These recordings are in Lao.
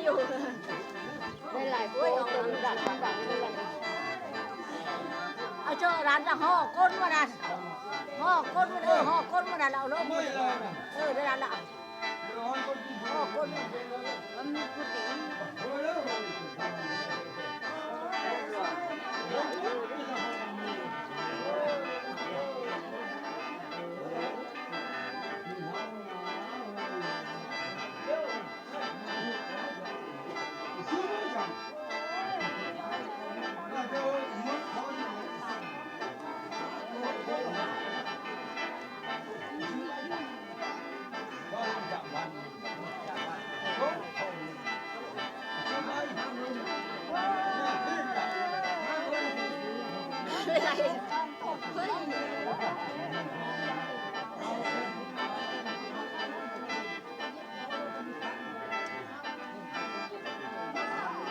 ຢູ່ ຫຼາຍໆຄົນເປັນດັງ ດັງເລີຍ ເອົາເຈົ້າຫຼານລະຫໍ້ກົ້ນມານັ້ນ ຫໍ້ກົ້ນມານັ້ນ ເອີ ຫໍ້ກົ້ນມານັ້ນ ເອົາລົງ ເອີ ຫຼານລະ ອໍ ຄົນ ມັນມີຜູ້ດີ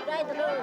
ໄດ້ຕະເລີຍ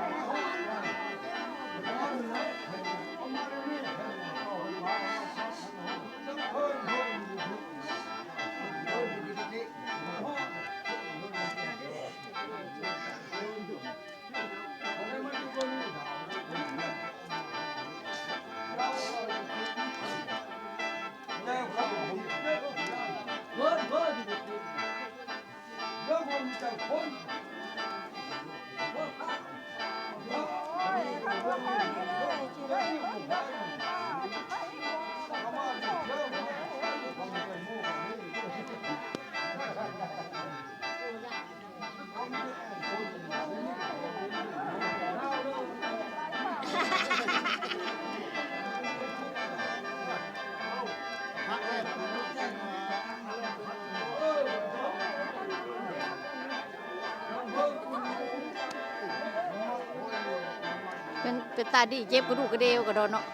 ເປັນ ເປັນຕາດີ ເຈັບກະດູກກະເດວກະດອນເນາະ.